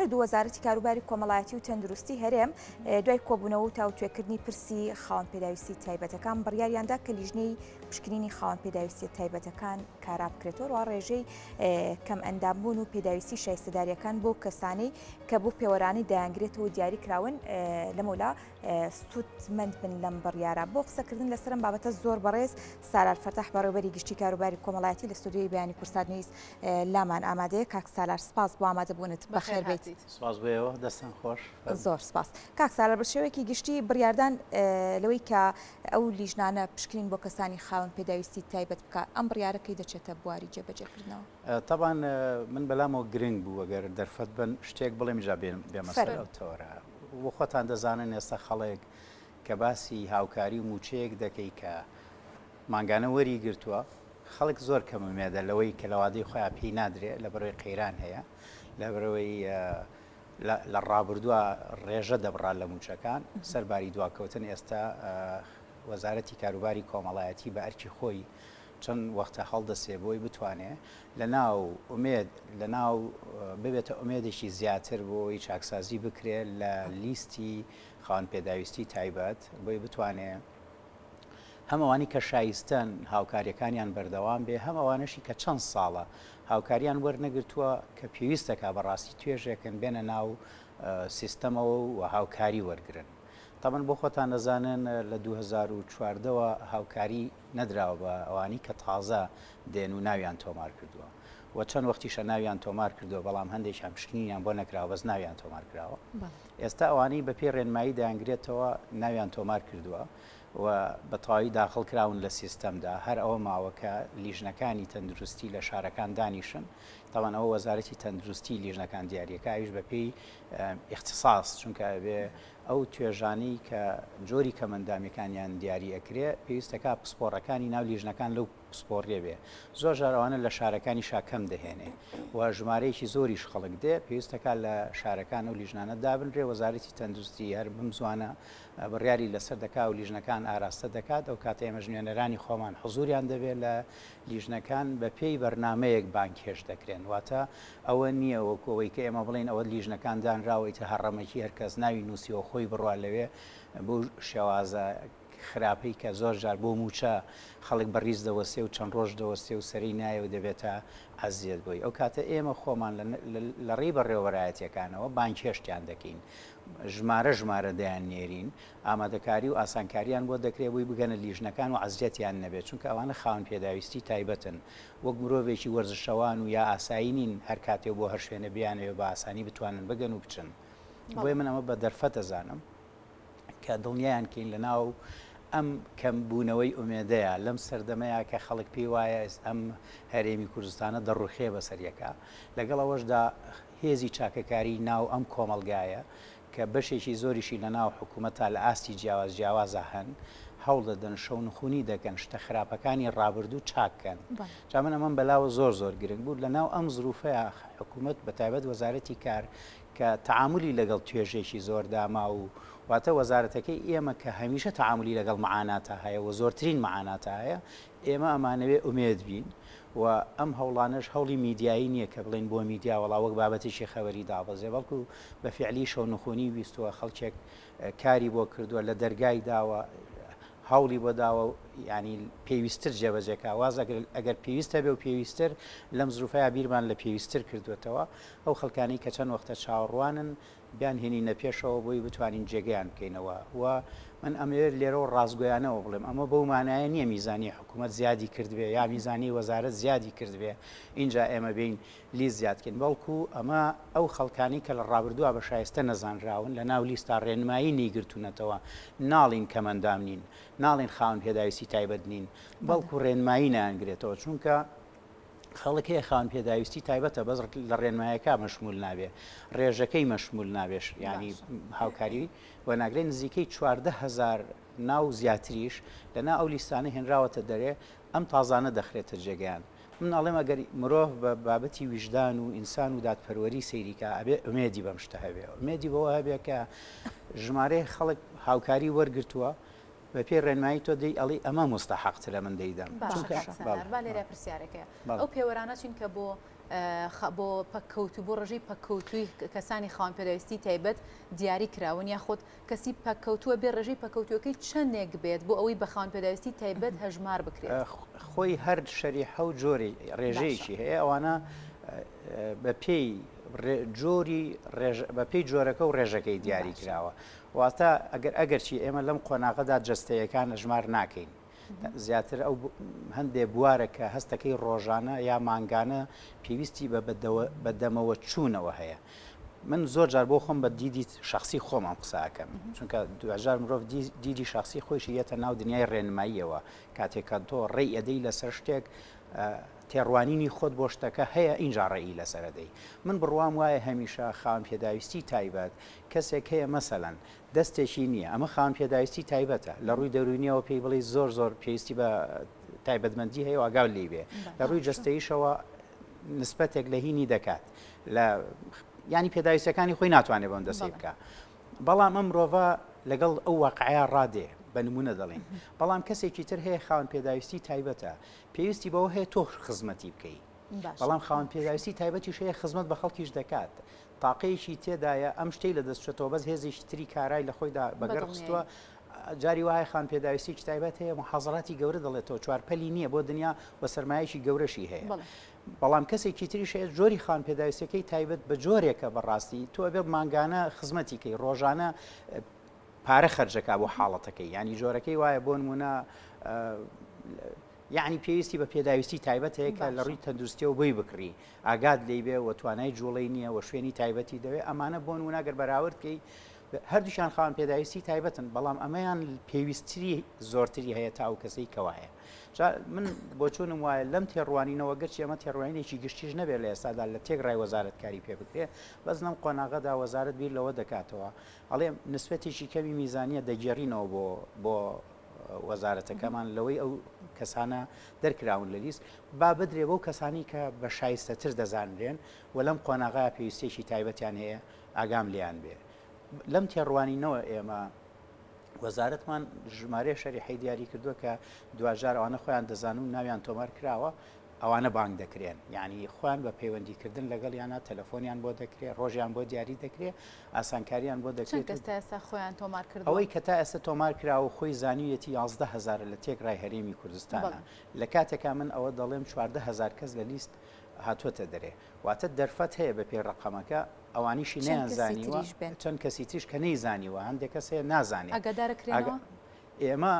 هەردوو وەزارەتی کاروباری کۆمەڵایەتی و تەندروستی هەرێم دوای کۆبوونەوە و تاوتوێکردنی پرسی خاوەن پێداویستی تایبەتەکان بڕیاریاندا کە لیژنەی پشکنینی خاوەن پێداویستیە تایبەتەکان کارا بکرێتەوە ڕوا ڕێژەی کەم ئەندامبوون و پێداویستی شایستەداریەکان بۆ کەسانی کە بۆ پێوەرانی دەیانگرێتەوە دیاری کراون لەمەولا سوودمەند بن لەم بڕیارە. بۆ قسەکردن لەسەر ئەم بابەتە زۆر بەڕێز سالار فەتاح بەڕێوبەری گشتی کاروباری کۆمەڵایەتی لە ستۆدیۆی بەیانی کوردسات نیوز لامان ئامادەیە. کاک سالار سپاس بۆ ئامادەبوونت، بەخێر بێیت. سپاس بۆ ئێوە، دەستتان خۆش. زۆر سپاس. کاک سالار بە شێوەیەکی گشتی بڕیاردان لەوەی کە ئەو لیژنانە پشکنین بۆ کەسانی خاوەن پێداویستی تایبەت بکا، ئەم بڕیارە کەی دەچێتە بواری جێبەجێکردنەوە؟ تەبعەن من بەلامەوە گرنگ بوو ئەگەر دەرفەت بەن شتێک بڵێم جا بێمە سەر ئەو تەوەرە. بۆ خۆتان دەزانن ئێستا خەڵک کە باسی هاوکاری و مووچەیەک دەکەی کە مانگانە وەری گرتووە خەڵک زۆر کەم ئومێدە لەوەی کە لە وادەی خۆیان پێی نادرێ لەبەرەوەی قەیران هەیە لەبەرەوەی لە ڕابردووە ڕێژە دەبڕا لە مووچەکان سەرباری دواکەوتن ئێستا وەزارەتی کاروباری کۆمەڵایەتی بە ئەرکی خۆی چەند وەختە هەڵدەسێ بۆی بتوانێ لە ناو ئومێد لە ناو ببێتە ئومێدێکی زیاتر بۆ ئەوەی چاکسازی بکرێ لە لیستی خاوەن پێداویستی تایبەت بۆی بتوانێ هەم ئەوانی کە شایستەن هاوکاریەکانیان بەردەوام بێ هەم ئەوانەشی کە چەند ساڵە هاوکاریان وەرنەگرتووە کە پێویستەکە بەڕاستی توێژێکن بێنە ناو سیستەمەوە و هاوکاری وەرگن. تەبعەن بۆ خۆتان دەزانن لە 2014 وە هاوکاری نەدراوە بە ئەوانەی کە تازە دێن و ناویان تۆمار کردووە و چەند وەختیشە ناویان تۆمار کردووە بەڵام هەندێکیان پشکنینیان بۆ نەکراوە بەس ناویان تۆمار کراوە ئێستا ئەوانەی بەپێی ڕێنمایی دەیانگرێتەوە ناویان تۆمار کردووە و بە تەواوی داخڵ کراون لە سیستەمدا هەر ئەوە ماوە کە لیژنەکانی تەندروستی لە شارەکان دانیشن تاوان ئەوە وەزارەتی تەندروستی لیژنەکان دیاریەکە ئەویش بەپێی ئیختیساس چونکە ئەبێ ئەو توێژانەی کە جۆری کەمئەندامیەکانیان دیاری ئەکرێ پێویستەکا پسپۆڕەکانی ناو لیژنەکان لەو پسپۆڕیە بێ زۆر جار ئەوانە لە شارەکانیشا کەم دەهێنێ و ژمارەیەکی زۆریش خەڵک دێ پێویستەکا لە شارەکان ئەو لیژنانە دابنرێ وەزارەتی تەندروستی هەر بەم زوانە بڕیاری لەسەر دەکا و لیژنەکان ئاراستە دەکات ئەو کاتە ئێمەش نوێنەرانی خۆمان حزوریان دەبێ لە لیژنەکان بە پێی بەرنامەیەک بانگهێشت دەکرێن واتە ئەوە نییە وەکو ئەوەی کە ئێمە بڵێین ئەوە لیژنەکان دانراوە ئیتر هەڕەمەکی هەر کەس ناوی نووسیوە خۆی بڕوا لەوێ بەو شێوازە خراپەی کە زۆر جار بۆ مووچە خەڵک بە ڕیز دەوەستێ و چەند ڕۆژ دەوەستێ و سەرەی نایە و دەبێتە ئەزیەت بۆی ئەو کاتە ئێمە خۆمان لە ڕێی بەڕێوەبەرایەتییەکانەوە بانگهێشتیان دەکەین ژمارە ژمارە دەیاننێرین ئامادەکاری و ئاسانکاریان بۆ دەکرێت بۆی بگەنە لیژنەکان و عەزیەتیان نەبێت چونکە ئەوانە خاوەن پێداویستی تایبەتن وەک مرۆڤێکی وەرزشەوان و یا ئاسایی نین هەر کاتێ و بۆ هەر شوێنێ بیانەوێت بە ئاسانی بتوانن بگەن و بچن بۆیە من ئەمە بە دەرفەت دەزانم کە دڵنیایان کەین لە ناو ئەم کەم بوونەوەی ئومێدەیە لەم سەردەمەیە کە خەڵک پێی وایە ئەم هەرێمی کوردستانە دەڕوخێ بەسەر یەکا لەگەڵ ئەوەشدا هێزی چاکەکاری ناو ئەم کۆمەڵگایە کە بەشێکی زۆریشی لە ناو حکوومەتا لە ئاستی جیاواز جیاوازا هەن، هەوڵ دەدەن شەونخونی دەکەن، شتە خراپەکانی ڕابردوو چاک کەن. جا من ئەمەم بەلاوە زۆر زۆر گرنگ بوو. لە ناو ئەم زرووفەیا حکوومەت بە تایبەت وەزارەتی کار کە تەعامولی لەگەڵ توێژێکی زۆر داما و واتە وەزارەتەکەی ئێمە کە هەمیشە تەعامولی لەگەڵ مەعاناتا هەیە و زۆرترین مەعاناتا هەیە، ئێمە ئەمانەوێ ئومێد بین و ئەم هەوڵانەش هەوڵی میدیایی نییە کە بڵێین بۆ میدیا وەڵا وەک بابەتێکی خەوەری دابەزێ بەڵکو بە فیعلی شەونخونی ویستووە خەڵکێک کاری بۆ کردووە لە دەرگای داوە هەوڵی بۆ داوە ینی پێویستتر جێبەجێکا واز ئەگەر پێویست هەبێ و پێویستتر لەم زروفەیە بیرمان لە پێویستتر کردوێتەوە ئەو خەڵکانی کە چەند وەختە چاوەڕوانن بیانهێنینە پێشەوە بۆی بتوانین جێگەیان بکەینەوە و من ئەمەوێت لێرەوە ڕاستگۆیانەوە بڵێم ئەمە بەو مانایە نییە میزانی حکوومەت زیادی کردبێ یا میزانی وەزارەت زیادی کردبێ ئینجا ئێمە بێین لیست زیاد کەین بەڵکو ئەمە ئەو خەڵکانی کە لە ڕابردووە بە شایستە نەزانراون لە ناو لیستا ڕێنمایی نەیگرتوونەتەوە ناڵین کەمەندام نین ناڵین خاوەن پێداویستی تایبەت نین بەڵکو ڕێنمایی نایانگرێتەوە چونکە خەڵک هەیە خاوەن پێداویستی تایبەتە بەس لە ڕێنمایەکە مەشمول نابێ ڕێژەکەی مەشمول نابێش ینی هاوکاری و ناگرێت نزیکەی 14هزار ناو زیاتریش لەنا ئەو لیستانە هێنراوەتە دەرێ ئەم تازانە دەخرێتە جێگەیان من ئەڵێم ئەگەر مرۆڤ بە بابەتی ویژدان و ئینسان و دادپەروەری سەیریکا ئەبێ ئومێدی بەم شتە هەبێ ئومێدی بەوە هەبێ کە ژمارەی خەڵک هاوکاری وەرگرتووە بە پێی ڕێنمایی تۆ دێی ئەڵێی ئەمە موستەحەقترە من دەیدەم باشە چونکە کاک سالار بەڵێ با لێرە پرسیارێک هەیە بەڵێ ئەو پێوەرانە چین کە بۆ. بۆ پەککەوتوو بۆ ڕێژەی پەککەوتووی کەسانی خاوەن پێداویستی تایبەت دیاری کراون یاخود کەسی پەککەوتووە بێ ڕێژەی پەککەوتووەکەی چەندێک بێت بۆ ئەوەی بە خاوەن پێداویستی تایبەت هەژمار بکرێت؟ خۆی هەر شەریحە و جۆری ڕێژەیەکی هەیە ئەوانە بەپێی جۆری بەپێی جۆرەکە و ڕێژەکەی دیاری کراوە واتە ئەگەر ئەگەرچی ئێمە لەم قۆناغەدا جەستەیەکان ئەژمار ناکەین زیاتر ئەو هەندێ بوارە کە هەستەکەی ڕۆژانە یا مانگانە پێویستی بە بەدەمەوە چوونەوە هەیە. من زۆر جار بۆ خۆم بە دیدی شخصی خۆم ئەم قسە ئەکەم چونکە دوجار مرۆڤ دیدی شخصی خۆیشی یەتە ناو دنیای ڕێنماییەوە کاتێک کە تۆ ڕێی ئەدەی لەسەر شتێک تێڕوانینی خۆت بۆ شتەکە هەیە ئینجا ڕێی لەسەر ئەدەی من بڕوام وایە هەمیشە خاوەن پێداویستی تایبەت کەسێک هەیە مەسەلەن دەستێکی نییە ئەمە خاوەن پێداویستی تایبەتە لە ڕووی دەروونیەوە پێی بڵێی زۆر زۆر پێویستی بە تایبەتمەندی هەیە و ئاگاو لێی بێ لە ڕووی جەستەیشەوە نسبەتێک لە هینی دەکات لە ینی پێداویستەکانی خۆی ناتوانێت بەم دەستی بکە بەڵام ئەم مرۆڤە لەگەڵ ئەو واقعیا ڕادێ بە نمونە دەڵێن بەڵام کەسێکی تر هەیە خاوەن پێداویستی تایبەتە پێویستی بەوە هەیە تۆ خزمەتی بکەی بەڵام خاوەن پێداویستی تایبەتیش هەیە خزمەت بە خەڵکیش دەکات تاقەیەکی تێدایە ئەم شتەی لەدەست چێتەوە بەس هێزێکی تری کارای لە خۆیدا بەگەڕ خستووە جاری وایە خان پێداویستیی تایبەت هەیە محازراتی گەورە دەڵێتەوە چوارپەلی نییە بۆ دنیا و سەرمایەکی گەورەشی هەیە. بەڵام کەسێکی تریش هەیە جۆری خان پێداویستەکەی تایبەت بە جۆرێکە بەڕاستی تۆ ئەبێت مانگانە خزمەتی کەی ڕۆژانە پارە خەرجەکە بۆ حاڵەتەکەی ینی جۆرەکەی وایە بۆ نمونە یعنی پێویستی بە پێداویستی تایبەت هەیە کە لە ڕووی تەندروستیەوە بۆی بکڕی ئاگات لی بێ و توانای جوڵەی نییە و شوێنی تایبەتی دەوێت ئەمانە بۆ نمونە گەر بەراورد کەی هەردووکیان خاوەن پێداویستی تایبەتن بەڵام ئەمەیان پێویستری زۆرتری هەیە تا ئەو کەسەی کەوایە جا من بۆچوونم وایە لەم تێڕوانینەوە گەرچی ئەمە تێڕوانینێکی گشتیش نەبێت لە ئێستادا لە تێکڕای وەزارەت کاری پێ بکرێ بەس لەم قۆناغەدا وەزارەت بیر لەوە دەکاتەوە ئەڵێ نسبەتێکی کەمی میزانیە دەگێڕینەوە بۆ بۆ وەزارەتەکەمان لەوەی ئەو کەسانە دەرکراون لە لیست با بدرێ بەو کەسانی کە بە شایستەتر دەزانرێن و لەم قۆناغا پێویستێکی تایبەتیان هەیە ئاگام لێیان بێ لەم تێڕوانینەوە ئێمە وەزارەتمان ژمارەیە شەریحەی دیاری کردووە کە دواجار ئەوانە خۆیان دەزانن و ناویان تۆمار کراوە ئەوانە بانگ دەکرێن یعنی خۆیان بە پەیوەندیکردن لەگەڵیانە تەلەفۆنیان بۆ دەکرێت ڕۆژیان بۆ دیاری دەکرێت ئاسانکاریان بۆ دەکرێت کەس تا ئێستا خۆیان تۆمار کردووە ئەوەی کە تا ئێستا تۆمار کراوە و خۆی زانیویەتی 11 هەزارە لە تێکڕای هەرێمی کوردستانە لە کاتێکا من ئەوە دەڵێم 14 هەزار کەس لە لیست هاتووەتە دەرێ واتە دەرفەت هەیە بە پێی ڕقەمەکە ئەوانیشی چەند کەسی نەیانزانیوە تریش بێن. چەند کەسی تریش کە نەیزانیوە هەندێک کەس هەیە نازانێ ئاگادارە کرێنەوە؟ ئێمە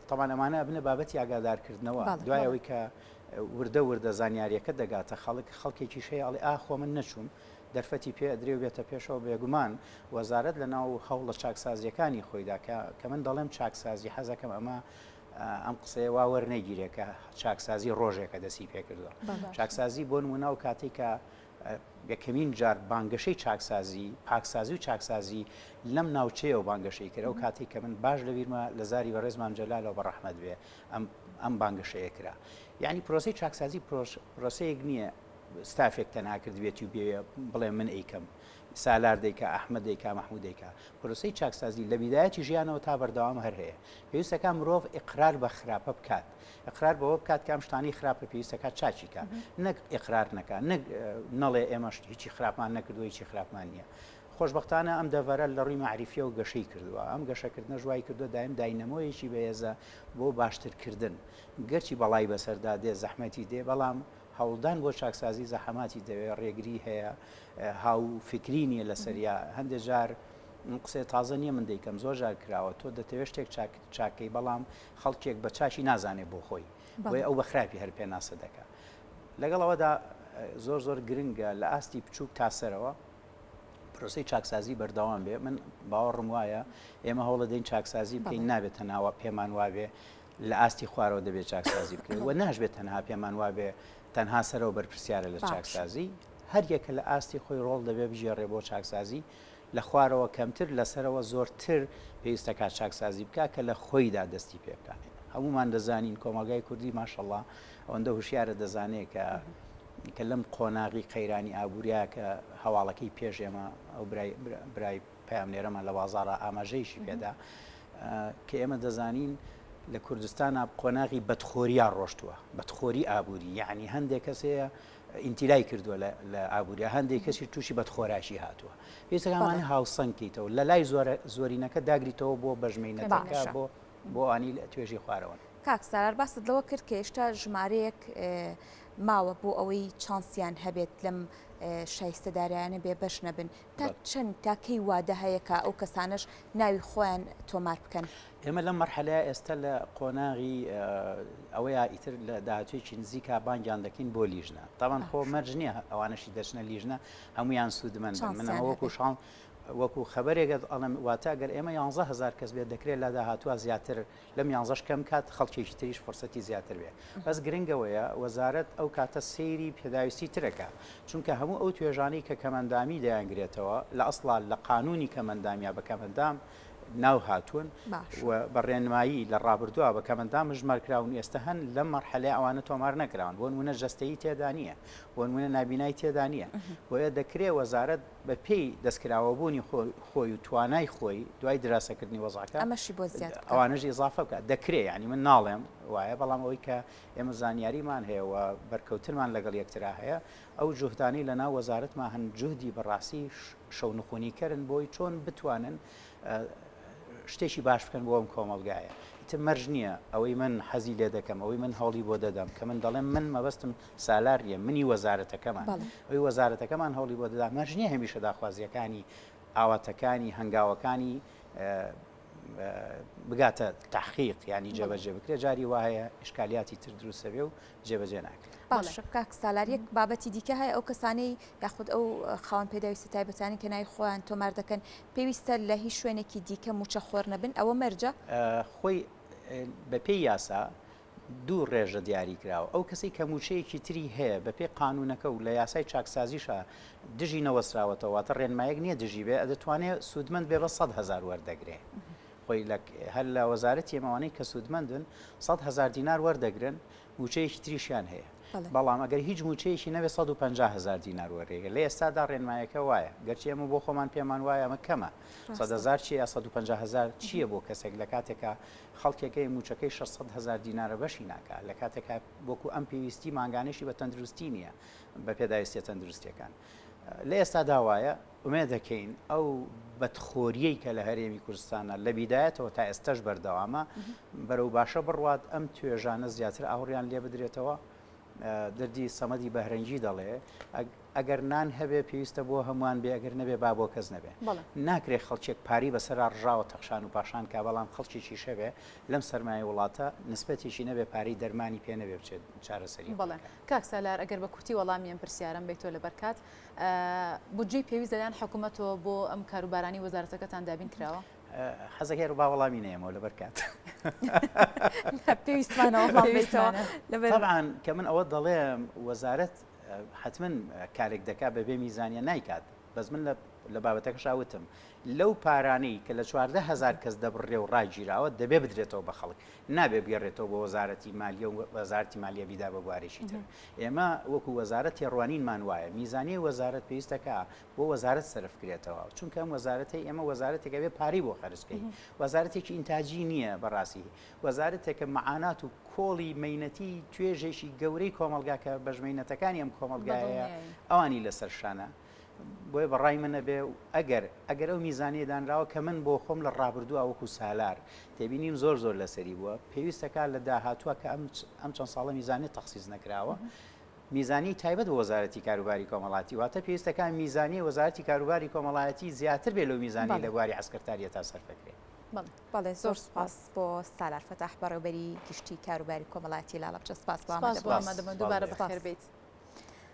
تەبعەن ئەمانە ئەبنە بابەتی ئاگادارکردنەوە بەڵێ دوای ئەوەی کە وردە وردە زانیاریەکە دەگاتە خەڵک خەڵکێکیش هەیە ئەڵێ ئا خۆ من نەچووم دەرفەتی پێ ئەدرێ و بێتە پێشەوە بێگومان وەزارەت لە ناو هەوڵە چاکسازیەکانی خۆیدا کە کە من دەڵێم چاکسازی حەزەکەم ئەمە ئەم قسەیە وا وەرنەگیرێ کە چاکسازی ڕۆژێکە دەستی پێکردووە چاکسازی بۆ نمونە و کاتێک کە یەکەمین جار بانگەشەی چاکسازی، پاکسازی و چاکسازی لەم ناوچەیەوە بانگەشەی کرد، ئەو کاتەی کە من باش لەبیرمە لە زاری بەڕێز مام جەلالەوە بە ڕەحمەت بێ ئەم ئەم بانگەشەیە کرا. یەعنی پرۆسەی چاکسازی پرۆسەیەک نییە ستافێک تەنها کردبێتی و بێ بڵێ من ئەیکەم، سالار دەیکا، ئەحمەد دەیکا، مەحموود دەیکا. پرۆسەی چاکسازی لە بیدایەتی ژیانەوە تا بەردەوام هەر هەیە. پێویستەکا مرۆڤ ئیقرار بە خراپە بکات. ئیقرار بەوە بکات کە ئەم شتانەی خراپە پێویستەکات چاکی کا نەک ئیقرار نەکا نەک نەڵێ ئێمە هیچی خراپمان نەکردووە هیچی خراپمان نییە. خۆشبەختانە ئەم دەڤەرە لە ڕووی مەعریفیەوە گەشەی کردووە ئەم گەشەکردنەش وای کردووە دایم داینەمۆیەکی بەهێزە بۆ باشترکردن گەرچی بەڵای بەسەردا دێ زەحمەتی دێ بەڵام هەوڵدان بۆ چاکسازی زەحەماتی دەوێ ڕێگری هەیە هاو فکری نییە لەسەریا هەندێک جار قسەی تازە نییە من دەیکەم زۆر جار کراوە تۆ دەتەوێت شتێک چاکەی بەڵام خەڵکێک بە چاکی نازانێ بۆ خۆی بۆیە ئەو بە خراپی هەر پێناسە دەکا. لەگەڵ ئەوەدا زۆر زۆر گرنگە لە ئاستی بچووک تا سەرەوە پرۆسەی چاکسازی بەردەوام بێ من باوەڕم وایە ئێمە هەوڵەدەین چاکسازی بکەین نابێت تەنها پێمان وابێ لە ئاستی خوارەوە دەبێت چاکسازی بکرێت و ناشبێت تەنها پێمان وابێ تەنها سەرەوە بەرپرسیارە لە چاکسازی هەر یەکە لە ئاستی خۆی ڕۆڵ دەبێ بگێڕێ بۆ چاکسازی لە خوارەوە کەمتر لە سەرەوە زۆرتر پێویستە کات چاکسازی بکا کە لە خۆیدا دەستی پێ بکا هەموومان دەزانین کۆمەڵگای کوردی ماشەڵا ئەوەندە هوشیارە دەزانێ کە کە لەم قۆناغی قەیرانی ئابووریا کە هەواڵەکەی پێش ئێمە ئەو برای برای پەیامنێرەمان لە بازاڕا ئاماژەیشی پێدا کە ئێمە دەزانین لە کوردستانا قۆناغی بەدخۆریا ڕۆشتووە بەدخۆری ئابووری یعنی هەندێک کەس هەیە. ئینتیلای کردووە لە ئابووریا، هەندێک کەسی تووشی بەدخۆراکی هاتووە. پێویستە ئەمانە هاوسەنگ کەیتەوە، لە لای زۆرینەکە داگریتەوە بۆ بەژمەینەتەکە بۆ بۆ ئەوانەی لە توێژی خوارەوەن. کاک سالار باست لەوە کرد کە هێشتا ژمارەیەک ماوە بۆ ئەوەی چانسیان هەبێت لەم شایستە دارایانە بێ بەش نەبن، تا چەند تا کەی وادە هەیە کە ئەو کەسانەش ناوی خۆیان تۆمار بکەن؟ ئێمە لەم مەرحەلەیە ئێستا لە قۆناغی ئەوەیە ئیتر لە داهاتوویەکی نزیکا بانگیان دەکەین بۆ لیژنە. تاوان خۆ مەرج نییە ئەوانەشی دەچنە لیژنە هەمویان سوودمەند بن. من ئەمە وەکو شان وەکو خەبەرێکە ئەڵێم واتە ئەگەر ئێمە 11 هەزار کەس بێت دەکرێت لە داهاتووە زیاتر لەم یانزەش کەم کات خەڵکێکی تریش فرسەتی زیاتر بێ. بەس گرنگەوەیە وەزارەت ئەو کاتە سەیری پێداویستی ترەکە چونکە هەموو ئەو توێژانەی کە کەمەندامی دەیانگرێتەوە لە ئەسڵا لە قانونی کەمەندامیا بە کەمەندام ناو هاتوون و بە ڕێنمایی لە ڕابردووە بە کەمەندام ژمار کراون ئێستا هەن لەم مەرحەلەی ئەوانە تۆمار نەکراون بۆ نمونە جەستەیی تێدا نییە بۆ نمونە نابینای تێدا نییە بۆیە دەکرێ وەزارەت بە پێی دەستکراوەبوونی خۆی و توانای خۆی دوای دراسەکردنی وەزعەکە ئەمەشی بۆ زیاد بکات. ئەوانەش ئیزافە بکات دەکرێ یانی من ناڵێم وایە بەڵام ئەوەی کە ئێمە زانیاریمان هەیە و بەرکەوتنمان لەگەڵ یەکترا هەیە ئەو جوهدانەی لە ناو وەزارەتما هەن جوهدی بەڕاستی شەونخونیکەرن بۆی چۆن بتوانن شتێکی باش بکەن بۆ ئەم کۆمەڵگایە. ئیتر مەرج نییە ئەوەی من حەزی لێ دەکەم، ئەوەی من هەوڵی بۆ دەدەم، کە من دەڵێم من مەبەستم سالار نییە، منی وەزارەتەکەمان، ئەوەی وەزارەتەکەمان هەوڵی بۆ دەدا، مەرج نییە هەمیشە داخوازییەکانی، ئاواتەکانی، هەنگاوەکانی بگاتە تەحقیق یانی جێبەجێ بکرێت، جاری وا هەیە ئیشکالیاتی تر دروست دەبێ و جێبەجێ ناکرێت. باشە کاک سالار یەک بابەتی دیکە هەیە ئەو کەسانەی یاخود ئەو خاوەن پێداویستە تایبەتانەی کە ناوی خۆیان تۆمار دەکەن پێویستە لە هیچ شوێنێکی دیکە مووچەخۆر نەبن ئەوە مەرجە؟ خۆی بەپێی یاسا دوو ڕێژە دیاری کراوە ئەو کەسەی کە مووچەیەکی تری هەیە بەپێی قانوونەکە و لە یاسای چاکسازیشا دژی نەوەستراوەتەوە واتە ڕێنمایەک نییە دژی بێ دەتوانێ سوودمەند بێ بە 100 هەزار وەردەگرێ خۆی لە هەر لە وەزارەتی ئێمە ئەوانەی کە سوودمەندن 100 هەزار دینار وەردەگرن مووچەیەکی تریشیان هەیە بەڵام ئەگەر هیچ مووچەیەکی نەبێت 150 هەزار دینار وەرێگە لە ئێستادا ڕێنمایەکە وایە گەرچی ئێمە بۆ خۆمان پێمان وایە ئەمە کەمە 100 هەزار چییە یا 150 هەزار چییە بۆ کەسێک لە کاتێکا خەڵکێکەی مووچەکەی 600 هەزار دینارە بەشی ناکا لە کاتێکا وەکو ئەم پێویستی مانگانەشی بە تەندروستی نییە بە پێداویستیە تەندروستیەکان لە ئێستادا وایە ئومێد دەکەین ئەو بەدخۆریەی کە لە هەرێمی کوردستانە لە بیدایەتەوە تا ئێستەش بەردەوامە بەرەو باشە بڕوات ئەم توێژانە زیاتر ئاوڕیان لێ بدرێتەوە دەردی سەمەدی بەهرەنگی دەڵێ ئەگەر نان هەبێ پێویستە بۆ هەمووان بێ ئەگەر نەبێ با بۆ کەس نەبێ ناکرێ خەڵکێک پاری بەسەرا ڕژاوە تەخشان و پاشان کا بەڵام خەڵکێکیش هەبێ لەم سەرمایە وڵاتە نسبەتێکی نەبێ پارەی دەرمانی پێ نەبێ بچێت چارەسەری بەڵێ کاک سالار ئەگەر بە کورتی وەڵامی ئەم پرسیارەم بەیتەوە لەبەر کات بودجەی پێویست لەلایەن حکوومەتەوە بۆ ئەم کاروبارانەی وەزارەتەکەتان دابین کراوە؟ حەزەکەی ڕووبا وەڵامی نەیەمەوە لەبەر کات. پێویستمانە وەڵام بەیتەوە لەبەر. تەبعەن کە من ئەوە دەڵێم وەزارەت حەتمەن کارێک دەکات بەبێ میزانیە نایکات بەس من لە بابەتەکەشا وتم لەو پارانەی کە لە 14 هەزار کەس دەبڕرێ و ڕاگیراوە دەبێ بدرێتەوە بە خەڵک نابێ بگەڕێتەوە بۆ وەزارەتی مالیە و وەزارەتی مالیە بیدا بە بوارێکی تر. ئێمە وەکو وەزارەت تێڕوانینمان وایە میزانیەی وەزارەت پێویستە کە بۆ وەزارەت سەرف کرێتەوە چونکە ئەم وەزارەتەی ئێمە وەزارەتێکە بێ پارەی بۆ خەرج کەی وەزارەتێکی ئینتاجی نییە بەڕاستی وەزارەتێکە مەعانات و کۆڵی مەینەتی توێژێکی گەورەی کۆمەڵگا کە بەژمەینەتەکانی ئەم کۆمەڵگایە ئەوانی لەسەر شانە. بۆیە بە ڕای من ئەبێ ئەگەر ئەگەر ئەو میزانیە دانراوە کە من بۆ خۆم لە ڕابردووە وەکو سالار تێبینیم زۆر زۆر لەسەری بووە پێویستەکە لە داهاتووە کە ئەم ئەم چەند ساڵە میزانیە تەخسیس نەکراوە میزانی تایبەت بە وەزارەتی کاروباری کۆمەڵاتی واتە پێویستەکان میزانی وەزارەتی کاروباری کۆمەڵایەتی زیاتر بێ لەو میزانی لە بواری عسکەرتاریە تا سەرفەکرێ. بەڵێ زۆر سپاس بۆ سالار فەتاح بەڕێوبەری گشتی کاروباری کۆمەڵایەتی لاڵەبجە سپاس بۆ ئامادەبوون. دووبارە بەخێر بێیت.